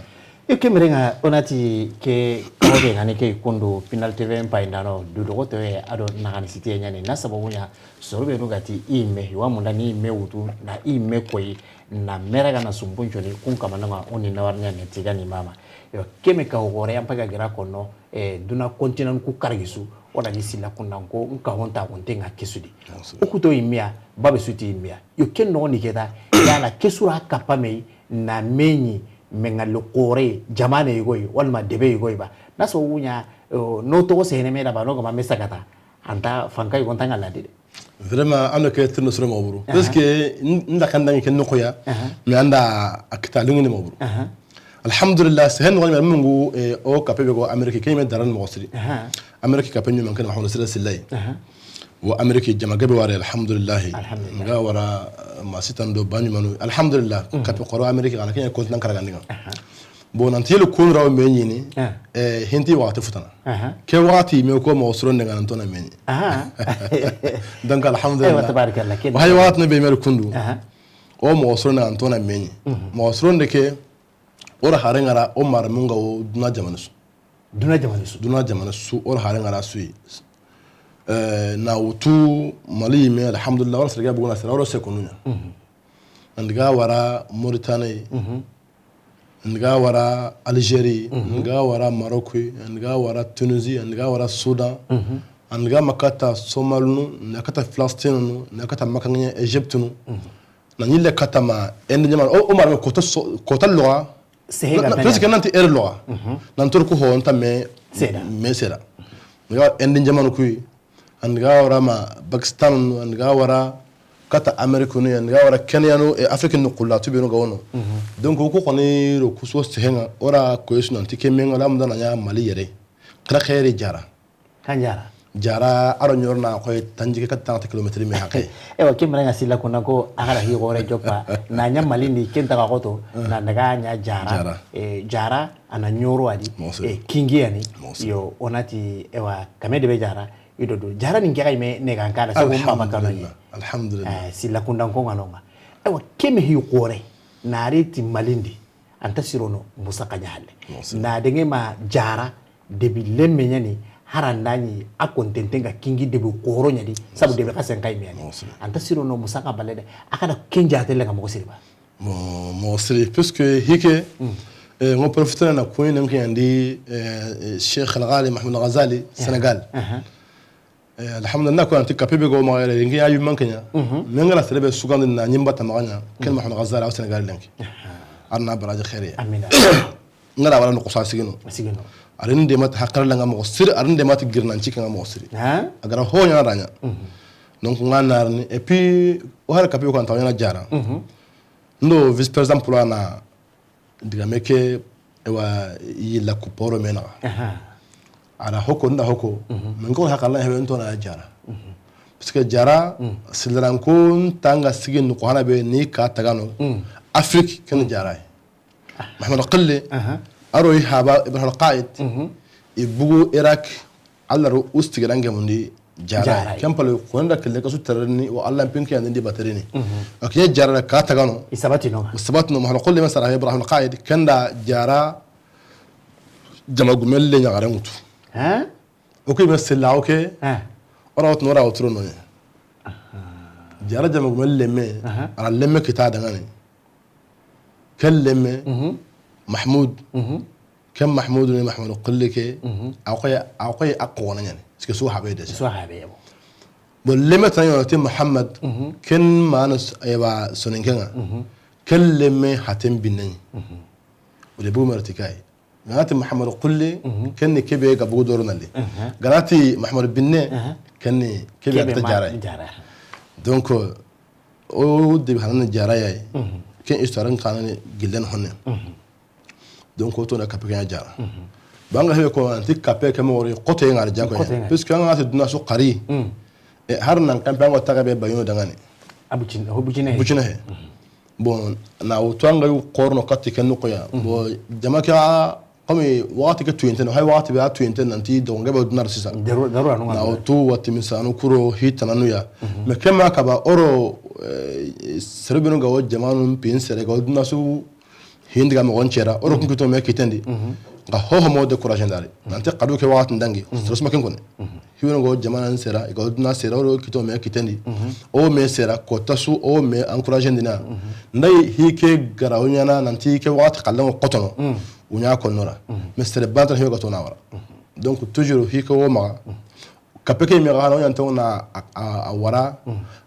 Yo, ke mere ŋa, o na ti ke, ko be ŋa ni ke kondo, Pinal T V n payindano, du dogo to ye, a do na ŋa ni sitiye ɲaani, na sababu ɲa, soro be nu ga ti i me, i wa munda ni i me wutu, na i me koyi, na mera ga na sumbun coni, kun kama na ŋa, o ni na wari ɲaani, tiga ni mama. Yo, ke me ka o gore, an paga gira kono, eh, duna continent ku karagi su, o na ni sila kundan ko, nka honta honte ŋa ke su di. Bien sûr. O kuto i me ya, babe su ti i me ya. Yo, ken no ni ke ta, yala ke su ra kapa me, na me ɲi, me ŋa lo kore, jamane yigo yi, walma debe yigo yi ba. Na so wuɲa, eh, no togo sehene me da ba, no gama me sagata. Anta fanka yigo nta ŋa la di de. Vraiment, an do ke tirno soro moxo buru. Aha. Parce que n-, n da kandangi ken noxo ya, aha, mais an da a kita lingini moxo buru. Aha. Alhamdulillah, sehen noxo ni mungu, eh, o kape be go Amérique, ke me daran moxo siri. Aha. Amérique kape ɲuman ken Mahamadou Siré Silla yi. Aha. Wo Amérique jama gabe wari, alhamdulillah. Alhamdulillah. Nga wara, eh, ma sitan do bani manu, alhamdulillah. Mhm. Kape xoro Amérique kana ke continent karagandi ŋa. Aha. Bon, nanti yelu kun raw me ɲini, ah, eh, hinti waxati futana. Aha. Ke waxati me ko moxo soronde ŋa nan to na me ɲi. Aha. Donc, alhamdulillah. Aywa, tabarakallah, ken. Wa hay waxati ne be me kundu. Aha. O moxo soronde ŋa nan to na me ɲi. Mhm. Moxo soronde ke, o ra hare ŋa ra, o mara munga o duna jamane su. Duna jamane su. Duna jamane su, o ra hare ŋa ra su yi. Eh, na wutu Mali me, alhamdulillah, wala serga buguna sera, wala se konunya. Mhm. An di ga wara Mauritanie. Mhm. An di ga wara Algérie, mhm, an di ga wara Maroc, an di ga wara Tunisie, an di ga wara Soudan, mhm, an di ga ma kata Somalinu, na kata Palestine nu, na kata makange Égypte nu. Mhm. Na ɲi le kata ma, Inde ɲamana, o, o mara me kota so-, kota loxa. Sehe na, ga na, presque nanti ere loxa. Mhm. Nan tor ko ho nta me, seda. Me seda. An di ga Inde ɲamana kuyi, an di ga wara ma Pakistan nu, an di ga wara kata Amérique no yan ga wara Kenya no, e Afrique no kula tu beno ga wono. Donc ko xoni ro kuso sehenga ora ko yesu nanti ke menga lam dana nya Mali yere. Kra xere jara. Kan jara. Jara aro nyorna ko tanjike kat tante kilomètre me haqe. Ewa, ke mara nga sila kuna ko agara hi gore joppa. Na nya Mali ndi ken ta xoto na daga nya jara. Jara. E jara ana nyoro adi. E kingi ani. Yo onati ewa kame de be jara. Ido do jara ni ngeray me ne kan kala so ma makano. Alhamdulillah. Eh, sila kundan ko nganonga. Ewa keme hi gore. Na reti Mali ndi. Anta sirono Musa Kaña halle. Na denge ma jara debi lemme ñani harandani a kontente nga kingi debi koro ñadi sabu debi xasen kay meni. Anta sirono Musa ka balle de. Akada kenja tele nga mo siri ba. Mo mo siri parce que hike eh, ngo profiter na ko ni ngi andi eh, Cheikh Al Ghali Mahmoud Ghazali Sénégal. Eh, alhamdulillah ko anti kape be go ma yere ngi ayu mankanya. Men ngara sere be sugandi na nyimba tamaganya ken Mahmoud Ghazali aw Sénégal lenki. Arna baraji khairi. Amina. Ngara wala no kusa sigino. Sigino. Arin de mat hakar la nga mo sir arin de mat girnan ci nga mo sir. Ha? Agara ho nya ranya. Donc nga narni et puis o har kape ko anta nya jara. Ndo vice président pour ana Digame ke ewa yilla ku poro mena. Aha. Ara hoko nda hoko. Men ko hakala hebe ntona jara. Parce que jara silranko tanga sigin ko hana be ni ka tagano. Afrique ken jara. Mahamad Qille. Aro yi haba Ibrahim Al Qaid. Ibugu Iraq. Allah ro ustigirange mundi jara. Ken pale ko nda kelle kasu tereni o Allah pinki andi ndi baterini. Akinya jara ka tagano. Isabatino. Isabatino mahal kulli masara Ibrahim Qaid kenda jara jama gumelle nya garangutu. Hein? O ko be sella o ke. Ora wotno ora wotro no. Jara jama gumelle me. Ara lemme kita dangani. Ken lemme, Mahmoud, ken Mahmoud ni Mahmoud Qille ke, a koy, a koy a kona ñani. Parce que su habe de. Su habe, bon. Bon, lemme tan yo ti Muhammad, ken mana eba soninkenga. Ken lemme hatem binani. O de bu marti kay. Ganati Mahamadu Kulli, ken ni kebe ga bugu doro nandi. Ganati Mahamadu Binne, ken ni kebe ga ta jara. Donc, o de hanan jara yayi. Ken histoire kan ni gillen honne. Donc, o to na kape ken jara. Banga hebe ko anti kape ke mo ri kote ngar jako. Parce que an ga duna su qari. E har nan kan pe an ga taga be bayino dangane. Abucin, ho bucine. Bucine he. Bon, na wutu an ga yu korno katti ken noxo ya. Bon, jama ke a, comme waxati ke tuyinte no, hay waxati be a tuyinte nanti do ngebe dunar sisa. Daru, daru anu. Na wutu wati misanu kuro hitananu ya. Mais kema kaba oro, eh, serbinu ga wo jamanu pin sere ga wo duna su hindiga mo gon cera, oro kun kito me kitendi. Nga ho ho mo décourager ndari. Nanti kadu ke waxati ndangi, stress ma ken kone. Hiweno go jamana sera, go duna sera, o kito me kitendi. O me sera, ko tasu, o me encourager ndina. Ndai hike garawo ñana, nanti ke waxati kallango kotono. Uña konnora. Mais sere bantan hiwe ga tona wara. Donc toujours hike wo maxa. Kape ke me ga hano ñanto na a, a, a wara.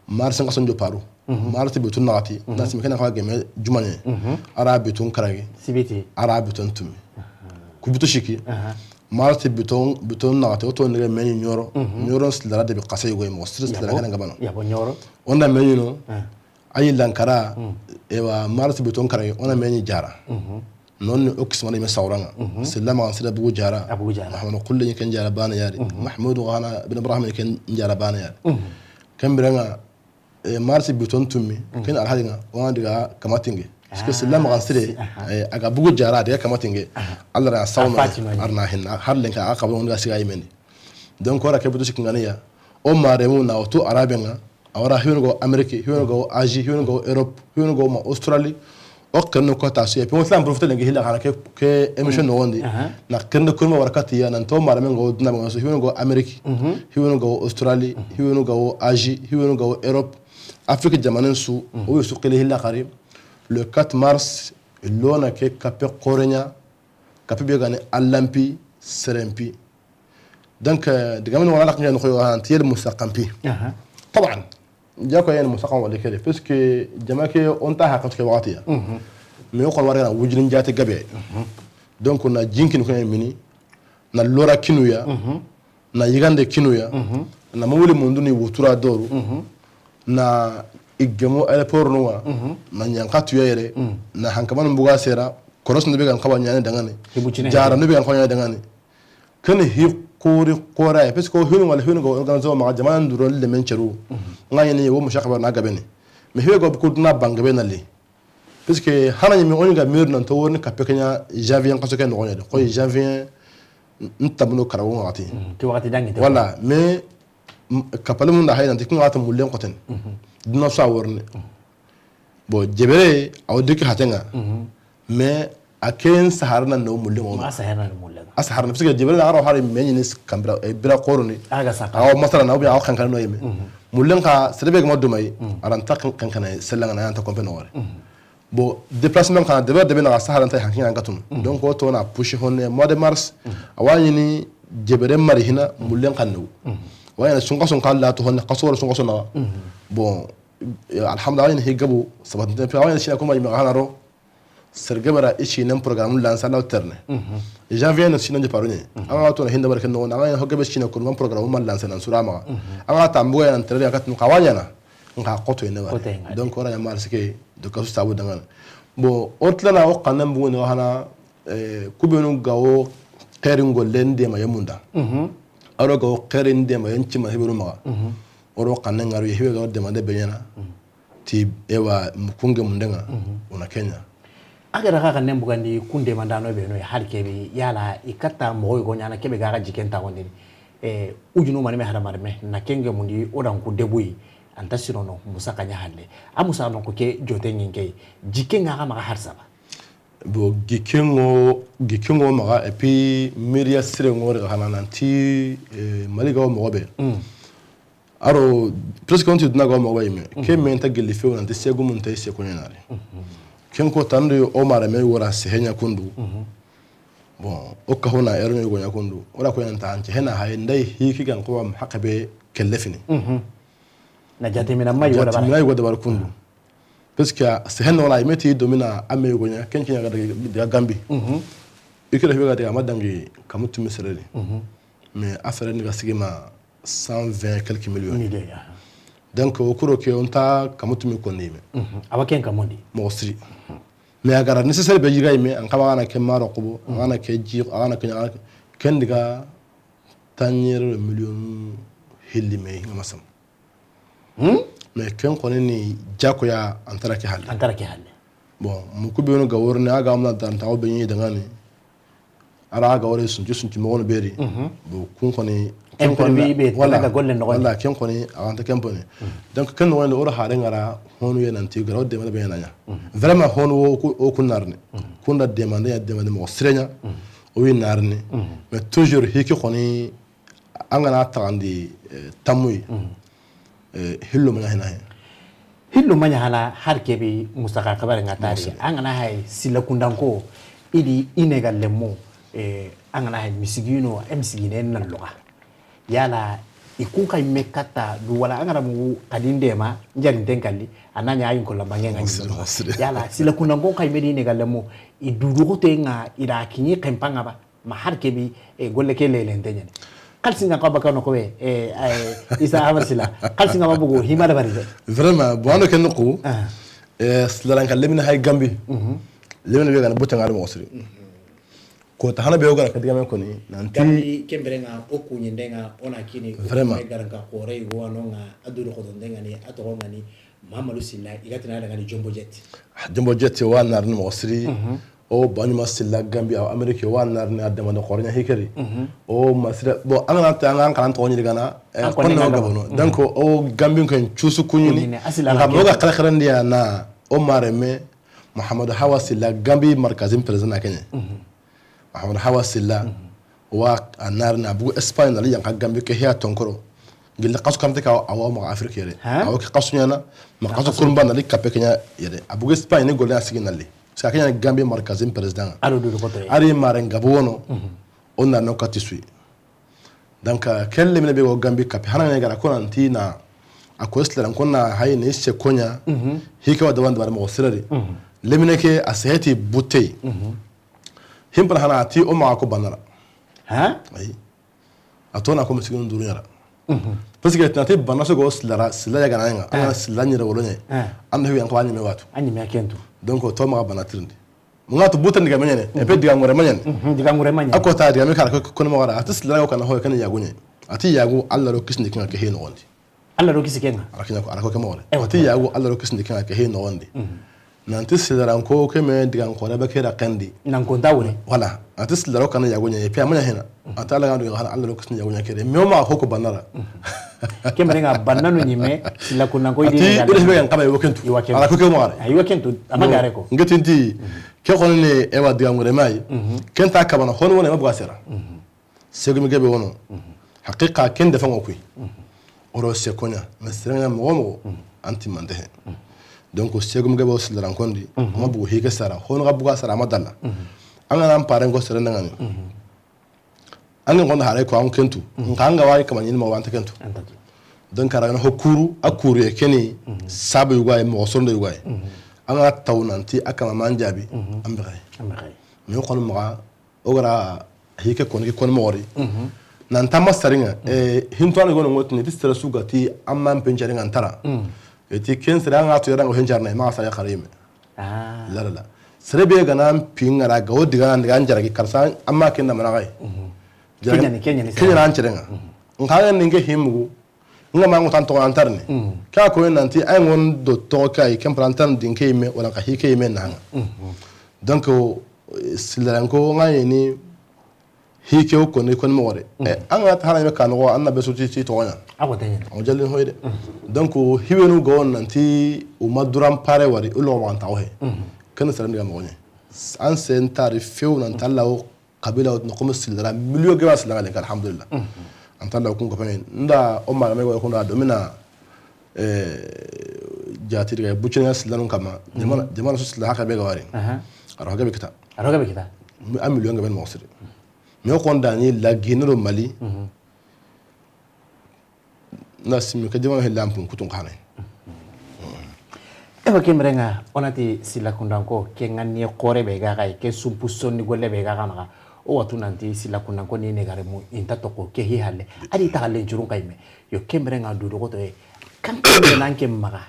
Mars nga sonjo paru. Mars bitun naxati. Na simi kena xa geme jumane. Ara bitun karagi. Sibiti. Ara bitun tumi. Ku bitu siki. Marti biton, biton naxate, o to ndege meni ñoro. Ñoro silara de bi xase yogo mo, sir silara kana ngabano. Ya bo ñoro. Onda meni no. Ayi lankara, ewa, marti biton kara, ona meni jara. Non ni okis mani me sawranga. Silla ma sira bugu jara. Abugu jara. Mahmoud Kulli ken jara bana yari. Mahmoud Ghana bin Ibrahim ken jara bana yari. Kambiranga, Eh, marsi biton tummi, ken alhadinga, wana diga kamatinge. Parce que silla magan sire, eh, aga bugu jara diga kamatinge. Allah ra sawno arna hinna, har lenka aka bon diga siga yimendi. Donc ora ke butu sikinganiya. O maremu na o tu arabenga, awara hiwno go Amerique, hiwno go Asie, hiwno go Europe, hiwno go ma Australie. O kenno ko ta su ya. Pe wotla profiter lengi hila kana ke, ke émission no wondi. Na kenno kurma warakati ya nan to marame go duna go su hiwno go Amerique, hiwno go Australie, hiwno go Asie, hiwno go Europe. Afrique jamanen su, o su qili hila kari. Le quatre mars, lona ke kape korenya, kape be gani allampi, serempi. Donc, euh, digamen wala kan ko han tiyel mustaqampi. Taban. Jako yan mustaqam wala kede, parce que jama ke on ta hakat ke waqtiya. Mais ko wara wujin jati gabe. Donc na jinkin ko mini, na lora kinuya, na yigande kinuya, na mawli mundu ni wutura doru, na i gemu aéroport nunga, na ɲanka tuya yere, na hankamanu buga sera, koros ndu be ga n xawa ɲaana dangani, jara ndu be ga n xawa ɲaana dangani. Ken hi xori xora ya, parce que hinu wala hinu ga organiser ma jamaana nduro le men ceru. Nga ɲini wo musa xabar na gabeni. Mais hibe go ko duna bangabe na li. Parce que hana ɲimi o ɲi ga mir nan to woni kape kenya janvier n xaso ke no ɲa de. Ko janvier n tamuno karawo ngati. Ke wakati dangi te. Voilà, mais kapale mun da hay nan ti kinga ta mullen xoten. Duna sa worne. Bon, jebere aw diki hatenga. Mais a ken sahara na no mullen. A sahara na mullen. A sahara na, parce que jebere na aro hari men ni kambira, e, bira koroni. Aga saka. Aw masala na obi aw kankana no yeme. Mullen ka serebe ga madumai, aran ta kankana selanga na anta kompe no wore. Bon, déplacement kana debe debe na sahara ta hanki an katun. Donc o to na push honne mois de mars. Awani ni jebere mari hina mullen kanu. Wayna sunga sunga la to honne kaso sunga sunga. Bon, alhamdulillah, wayna higabu sabat nte pe wayna sina kuma yima hanaro. Sergebara i sinen programme lancer la terne. Janvier na sina je parune. Anga to na hinda barke no na anga hogabe sina ko man programme man lancer nan surama. Anga tambugo ya nan terne ya katun kawanya na. Nga koto ene ba. Donc ora ya mar sike de kasu sabu dangan. Bon, otlana o kanan bu ne hana, eh, kubenu gawo xerin gollen de ma yamunda. Aro gawo xerin de ma yancima hebenu maga. Oro kanan ngaro ye hebe gawo de ma de benyana. Ti ewa kunge mundenga. Ona kenya. A ga daga xannen bugandi kunde mandano be no har kebe yala i katta mogo go ɲana kebe ga ga jiken ta gondini. Eh, ujunu mani me hada marme na kenge mundi o dan ku debuyi. Anta sirono musa kanya halle. A musa no ko ke jote nginke. Jiken ga ga maga har saba. Bon, gikengo gikengo maga et puis media sire ngore ga hana nanti, eh, maliga o mogo be. Aro presque on ti duna ga o mogo be me. Ke men ta gelli few nanti segu mun tay se ko nyanare. Ken ko tande o mara me wora se henya kundu. Bon, o ka hona ero ni go nya kundu. Ora ko yanta anche hena hay ndai hiki gan ko am hakabe kelle fini. Na jate mina mai wala bara. Mina yugo dabar kundu. Parce que sehen wala imeti domina ame yugo nya kenki nya daga Gambi. Ikira hibe ga daga madangi kamutu misreri. Mais affaire ni ga sigima cent vingt quelques millions. Donc o kuro ke onta kamutu mi konni me. Awa ken kamondi. Mo siri. Mais a gara nécessaire be yiga me an kaba ana ke maro kubo, ana ke ji, ana ke ken diga tanyere million hilli me ngama sam. Mais ken koni ni jako ya antara ke halle. Antara ke halle. Bon, muku be no gawor ne aga amna dan tawo be ni dangani. Ara aga wore sunti sunti mo wono beri. Bon, kun koni imprévu be wala ga golle no wala ken koni awanta ken pone. Donc ken no wala ora hare ngara honu ye nanti gara de mala be nanya. Vraiment honu o kunarne. Kunda demande ya demande mo sirenya. O wi narne. Mais toujours hiki koni An ga na taxandi, eh, tamuyi. Eh, hillo ma ɲa hina he. Hillo ma ɲa hana har kebe musaka kabare nga tari. An ga na hay sila kundanko idi ine ga lemmo, eh, an ga na hay misigino, e misigine na loga. Yala i kun kay me katta du wala an ga na mu kadinde ma njari den kalli, ananya ayin ko lamba ngenga. Yala sila kundanko kay me di ine ga lemmo, i du du ko te nga ida kini kempanga ba. Ma har kebi, eh, golle ke lelente ɲani. Xalisi nga ko bakano ko be, eh, eh, Isa Amar Sila. Xalisi nga ma bugu hima da bari de. Vraiment, bon, ano ken ko. Eh, silaran ka lemine hay Gambi. Lemine be gana buta ngar mo siri. Ko ta hana be o gara ka diga men koni nanti Gambi kembere nga o kuɲinde nga ona kini. Vraiment. Garanka xore go ano nga aduru ko donde nga ni ato nga ni Mamadou Silla, i ga tini a daga ni Jumbo Jet. Ah, Jumbo Jet, wa narni mo siri. O Banima Silla Gambi, aw Amérique, wa narni a demande xore ɲa hikari. O masira, bon, an ga na ta, an ga na toxo ɲi gana, eh, an koni konne nga gabono. Donc, o Gambi ko cusu kuɲini. Kuɲini, asila nga moga kala kala ndiya na, o mare me, Mohamed Hawa Silla Gambi markazin président keɲe. Ahmad Hawa Silla, wa a narni a bugu Espagne na li yanka Gambi ke hiya tonkoro. Gilli xasu kamte ka awa ma Afrique yere. Awa ke xasu ɲana, ma xasu kurumba na li kape kenya yere. A bugu Espagne ni golle a sigi na li. Sa kenya Gambi markazin président. Ado do ko to. Ari mare ngabo wono. O na no kati sui. Donc, euh, ken lemine be go Gambi kapi, hana ne gara ko nanti na, a ko islam ko na hay ne se konya, hike wa dawan dabar mo sirari. Lemine ke a seheti butey. Himpana hana ti o ma ko banara. Ha? Ay. A tona ko misikin duru ɲara. Parce que tana ti bana sogo silara, sila ya gana nga, an ga sila ɲere wolo ɲe. An da hu yan ko an ɲi me watu. An ɲi me ken tu. Donc to maxa bana tirindi. Mun ga tu butan diga meɲene, e pe diga ngure meɲene. Diga ngure meɲene. A ko ta diga me kara ko kono mo gara. A ti sila ko kana ho kana yagu ɲe. A ti yagu Alla do kisindi kinga ke he no gondi. Alla do kisi kenga. Ala kiɲa ko, ala ko ke mo gore. A ti yagu Alla do kisindi kinga ke he no gondi. Nanti silaran ko ke me digan ko da be ke da kandi. Nan ko da wure. Voilà. A ti silara kana yagu ɲe, e pe amanya hena. A ta Alla ga do Alla do kisindi yagu ɲe kere. Me o ma ko ko banara. Ke mere nga banna no ɲi me, sila kunna ko idi. A ti be ga kaba yo kentu. Ala ko ke mo gore. Ayi wa kentu. Ama gare ko. Ngetinti. Ke xoni ne e wa diga ngure mai. Ken ta kabana hono wona ma buga sera. Segumi gebe wono. Haqiqa ken da fango kuy. Oro se koɲa, mais sere nga mogo mogo, anti mante he. Donc segumi gebe o silaran kondi, ma bugu hike sara, hono ga buga sara ma dalla. An ga nan paren ko sere nangani. An ga gonda hare ko an kentu, nga an ga wari kama ɲini mo wanta kentu. Donc ara ho kuru, a kuru e keni, sabu yugaye, mo sondo yugaye. An ga taw nanti a kama manjabi, an be kay. Mais kono maxa o gara hike koni, ke koni moxori. Nan tamma saringa, eh, hinto ani gono ngotini, ti sere su ga ti amma mpe njaringa ntara. E ti ken sere anga to yaranga hen jarna, ma sare xarime. La, la, la. Sere be gana mpinga ra ga o diga nan diga njaragi karsa, amma ken da mana gai. Kenyani, kenyani, kenyani an cerenga. Nka ninge himugu, nga ma ngutan to antarni. Ka ko nanti ay ngon do to kay, kempra antarni din ke me, wala ka hike me nanga. Donc, eh, silaran ko nga ni hike o koni, koni moxore. Eh, an ga ta hana me kan ko an na be su ti, ti toxoɲa. A ko tanya. O jallin hoyde. Donc, hiwenu go nanti o ma duran pare wari, o lo ma ta o he. Kan saran diga moxoɲe. An sen tari few nan talla o kabila o no comme silara milieu geba silara le, alhamdulillah. An talla o kun ko fane. Nda o ma me go ko nda domina, eh, jati diga bucina silara kama. Jamana, jamana su silara haka be ga wari. Aro haka be kita. Aro haka be kita. A milieu gebe moxo siri. Mais o kon dani la Guinée do Mali. Na simi ka jama he lampun kutun xane. Ewa, ke merenga, o na ti sila kundanko, ke ngani xore be ga xay, ke sumpu sonni golle be ga xa maxa. O watu nanti sila kundanko ni ne gare mu, inta toko ke hi halle. A di taxallen curun kay me. Yo ke merenga du doxoto ye. Kan ke nan ke maxa.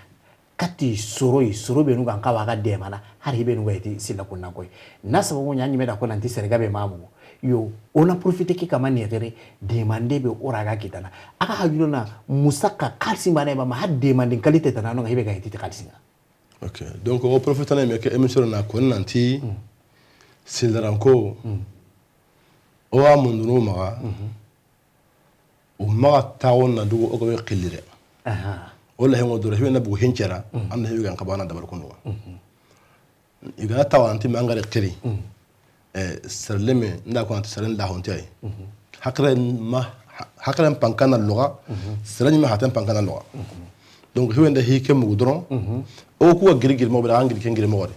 Kati soro yi, soro benu gan xawa ga demana, hari benu ga yeti sila kunna koy. Na sababu ɲa ɲi me da ko nanti sere gabe mamu. Yo, o na profiter ke kama ni gere, demande be o ra ga kitana. A ga hajuna musaka xalisi mane ba ma ha demande qualité tana no ga hibe ga yeti xalisi nga. Ok, donc o profiter na me ke émission na ko nanti silaranko. O wa mundunu maxa. O maxa taxo na dugu o ga we xillire. Aha. O la hengo doro hibe na bugu hencera, an na hibe gan xabana dabar kundu. I ga na taxo nanti mangare xiri. Eh, serleme, nda ko nanti serlen da honte ay. Hakren ma, ha-, hakren pankana loga, serlen ma haten pankana loga. Donc hibe nda hike mugu doron, o ku ga giri giri mo be da giri ken giri mo wari.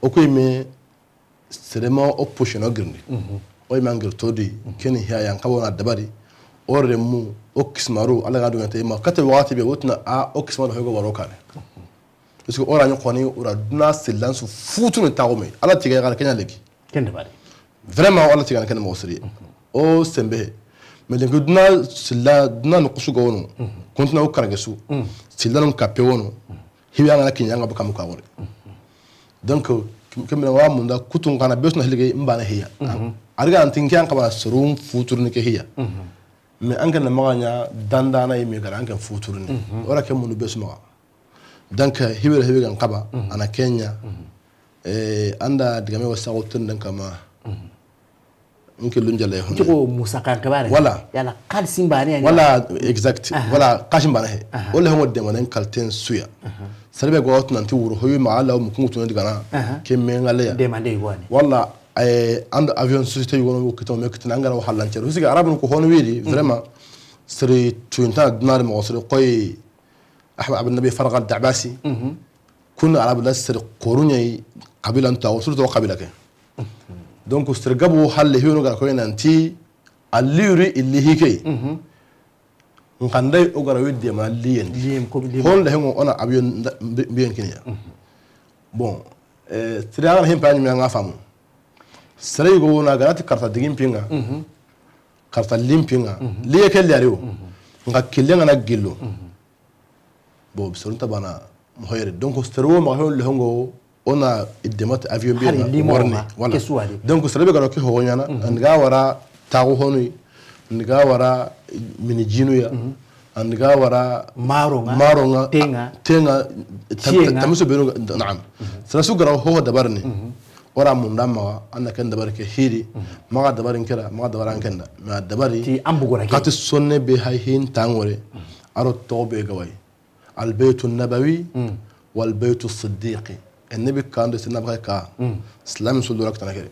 O ku me Sere ma o pusheno girindi. O ima ngir todi, keni hiya yan kabo na dabari. O remu, o kismaru, Alla ga dungante ima kate waxati be wotna a o kismaru hego waro kane. Parce que o ra ni xoni, o ra duna silansu futunu taxume. Alla tiga ya kenya leki. Ken dabari. Vraiment, Alla tiga ken mo siri. O sembe. Mais lenki duna sila, duna no kusu ga wono. Kontuna o karage su. Sila no kape wono. Hibe an ga na kiɲa an ga baka muka gore. Donc, ke-, kemina wa munda kutun kana besna hilige mbana hiya. Ariga antin ke an kabana sorum futurni ke hiya. Mais an kana maganya dandana yime gara an kan futurni. Ora ke munu besma. Donc, hibe hibe gan kaba, ana kenya. Eh, anda digame wasa gotun dan kama. Nke lunjale hon. Tiko Musa kan kabare. Voilà. Yala xalisi mbane ya. Voilà, exact. Voilà, xalisi mbane he. O le homo demanen kalten suya. Sere be go watu nanti wuro hoyi ma Alla mu kungu tun digana. Ke mengale ya. Demande wani. Wala, eh, and avion société yono ko to me kitina ngara halance. Parce que arabu ko hono wiri, vraiment. Sere tuinta dinar mo sere koy Ahmed Abdel Nabi Fargal Dabasi. Kun Arabu la sere koruɲe qabila nta o surtout qabila ke. Donc sere gabo halle hiwno gara ko nanti alliyuri illi hike. Nkandai o gara wi dema liyen. Liyen ko liyen. Hon da hengo ona abiyon mbiyen kinya. Bon, eh, sere an himpa ni nga famu. Sere go na garati karta digin pinga. Karta limpinga. Liye ke liariwo. Nxa kille ngana gillo. Bon, soro nta bana mo hoyre. Donc, soro wo ma hewon le hongo, o na i demati avion be na warni. Voilà. Donc, soro be ga ro ke ho ɲaana, an ga wara taxu honu, an ga wara mini jinu ya, an ga wara maronga, maronga, tenga, tenga, tamiso benu, naam. Soro su ga ro ho dabarini. O ra munda maxa, an na ken dabari ke hiri, maxa dabari n kera, maxa dabari an kenda. Mais a dabari ti an bugura ke. Xati sonne be hay hin tangore, a ro toxo be ga wa yi. Al baytu nabawi, wal baytu siddiqi. Annabi kando sinna ba ka. Islam su do ra kitana kere.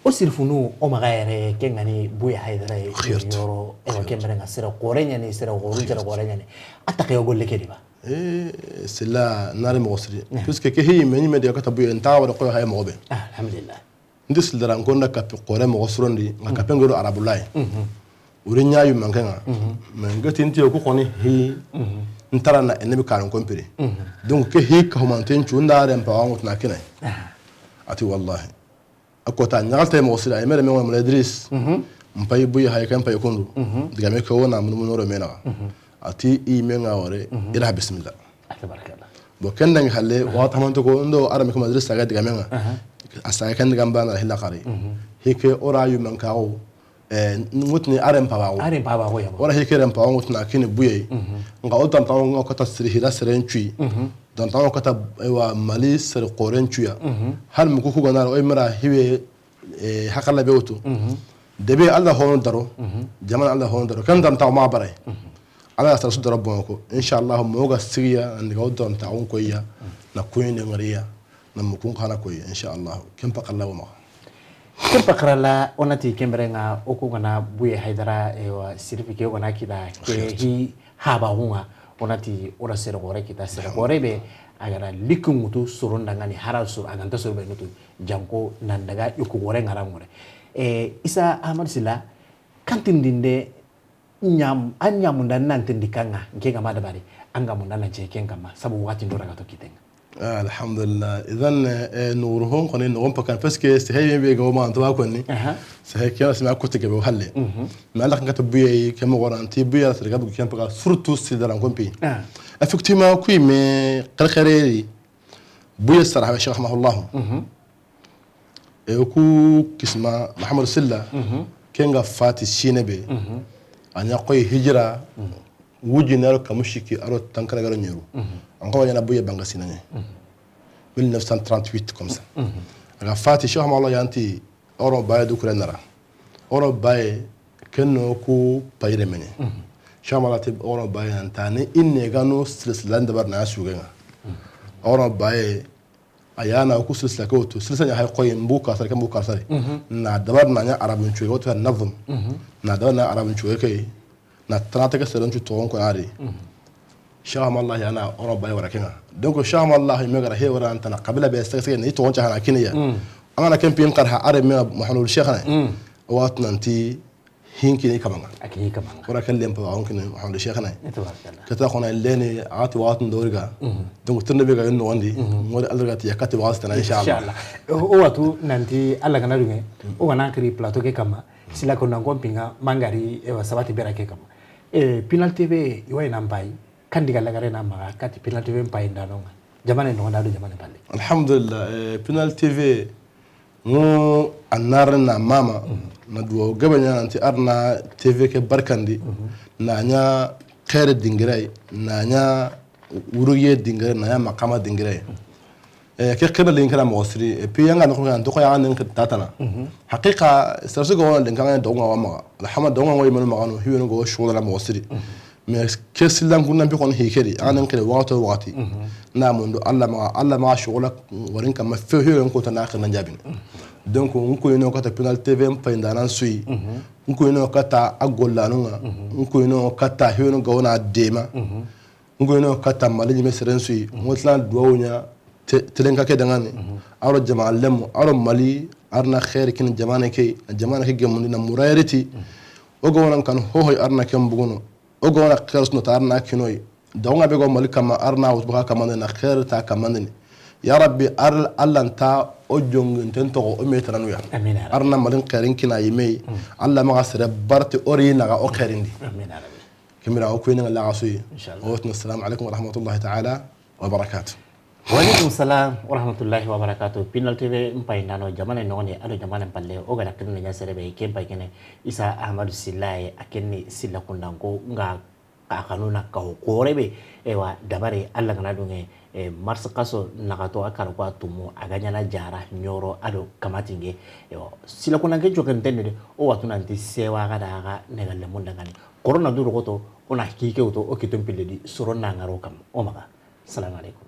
O sirifunu, o maxa yere, ke ngani Buya Haydara ye, yoro, e wa ke mbere nga sere xore ɲaani, sere xoru, sere xore ɲaani. A taxe yo golle ke di ba? Eh, sila nari moxo siri. Puisque ke hi me ɲi me de kata Buya, nta wara ko hay moxo be. Alhamdulillah. Ndi sila dara n ko nda kapi xore moxo surondi, nga kapi ngoro arabu lay. Wuri ɲa yu manke nga. Mais nga tinti ku xoni hi, ntara na Annabi karan kompiri. Donc ke hi ka humanten cu nda ren pa wangu tna kinay. Ati wallahi. A kota ɲaxalte moxo siri, a yi mere me ŋo Mala Idris. N pay Buya hay kan pay kundu. Diga me ko wona mun mun ro me na. Ati i me nga wore, ira bismillah. Tabarakallah. Bon, ken dangi halle, wa tamante ko ndo ara me ko Idris saga diga me nga. A saga kan diga mbana hilla xari. Hike o ra yu manka o, eh, ngutni aren pa wa o. Aren pa wa o ya. O ra hike ren pa wa ngutna kini Buya. Nga o tan tan nga kota siri hira seren cui. Donta o kata, aywa, Mali sere xoren cuya. Hal mu ku ku gana o mera hiwe, eh, hakala be wutu. Debe Allah hono daro, jamana Allah hono daro. Kan donta o ma baray. Allah sara su daro bon ko. Inshallah mo ga sigiya andi ga donta on koyya na kuyinde ngariya na mu kun kana koyya inshallah. Ken pa kala o ma. Ken pa kala o nati ke mbere nga o ku gana Buya Haydara, e wa sirifi ke o gana kida ke hi. Haba hunga, o nati o ra sere xore kita, sere xore be, a ga ra liki ŋutu soro ndangani, hara soro, a ga nta soro be ŋutu, janko nan daga i ku xore ngara ŋore. Eh, Isa Ahmad Sila, kantindinde ɲam, an ɲamunda nan tindi kanga, nke ga ma dabari, an ga munda nan ce ken kama, sabu waxati ndo ra ga to kitenga. Alhamdulillah. Idan, eh, nuru hon koni no pa kan, parce que c'est hay be go ma to ko ni. C'est hay ke sima ko te ke be halle. Mais Allah kan kata Buya ke mo goran ti Buya sere ga bu ken pa surtout si daran kompi. Effectivement, kui me xerxereri Buya sara Cheikh rahimahullah. E ku kisma Mahamadu Silla, ke nga fati sine be, a ɲa koy hijira, wuji naro kamushiki aro tankara garo ɲeru. An ko ɲana Buya banga sinaɲe. Mille neuf cent trente-huit comme ça. A ga fati Cheikh Mamadou yanti, oro baye du kure nara. Oro baye kenno ku payre mene. Cheikh Mamadou ti oro baye antani inne gano silsilan dabar na sugenga. Oro baye a yana ku silsila ke wutu, silsila ɲa hay koy mbu ka sare, ke mbu ka sare. Na dabar na ɲa arabun cuwe wutu nazm. Na dabar na arabun cuwe ke, na tanate ke seron cu togon ko ari. Cheikh Ahmad Allah yana oro bay wara kenga. Donc Cheikh Ahmad Allah me gara he wara antana kabila be sege sege ni togon ca hana kiniya. An gana ken pin qarha are me Muhammadu Cheikh ne. Watu nanti hinkini kamanga. A kini kamanga. Wara ken lempa wa hinkini Muhammadu Cheikh ne. Tabarakallah. Kata khona leni ati watu ndoriga. Donc tunde be ga no wandi. Ngori alga ti yakati watu tana inshallah. Inshallah. O watu nanti Allah gana dunge. O gana kiri plateau ke kama. Sila ko nan ko pinga mangari e wa sabati bera ke kama. E Pinal T V i wa ina mbay. Kandi ga lagare na maga kati Pinal T V mbay ndano nga. Jamane no ndado jamane palle. Alhamdulillah, eh, Pinal T V. Ŋo a na ri na mama, na duwa gabe ɲa nanti a ri na T V ke barkandi, na ɲa xeere dingiray, na ɲa wurugiye dingiray, na ɲa maqama dingiray. Eh, ke xeere linkira moxo siri, et puis yanga noxo ɲa to ko yanga nin tatana. Haqiqa, sarsu go wona linkanga do ŋa wa maxa. Alhamdulillah, do ŋa ŋo yimanu maxa no, hiweno go shola moxo siri. Mais ke sillan kunnan bi kon hikeri, anen kere waxati o waxati. Na mundu Allah ma, Allah ma shogola warin kama fe fe ko ta na kana jabin. Donc n ko ino kata Pinal T V n payindanan suyi. N ko ino kata a gollanunga. N ko ino kata hewno gawna dema. N ko ino kata Mali ɲime seren suyi. N ko tilan duwawu ɲa te-, telenka ke dangani. Aro jama lemu, aro Mali, arna xeeri kin jamane ke, jamane ke gemundi na murayeriti. O gawnan kan hohoy arna ken buguno. O ga wona xeer suno ta arna kinoy. Dawŋa be go Mali kama arna wut baka kamande na xeer ta kamande ni. Ya Rabbi, ar-, Allah nta o jonginten toxo o me tananuya. Amin ya Rabbi. Arna Malin xeerin kina yimey. Allah maxa sere barte ori naga o xeerindi. Amin ya Rabbi. Kemira o kuyene nga laga soyi. Inshallah. O tun, assalamu alaikum wa rahmatullahi ta'ala wa barakatuh. Wa alaikum salam wa rahmatullahi wa barakatuh. Pinal T V n pay nano jamane noni ado jamane palle o gana kinna nya sere be ken pay kene Isa Ahmadu Sillaye a kenni silla kundanko nga ka kanuna ka o korebe ewa dabare Allah gana dunge e mars kaso nagato a kar ko a tumu a ga ɲana jara ɲoro ado kamatinge. Ewa sila kuna ke joken tende de o watu nanti sewa ga da ga ne galle mun dangani corona duro goto ona kike wuto o kiton pille di soro na ngaro kam o maga. Salam alaikum.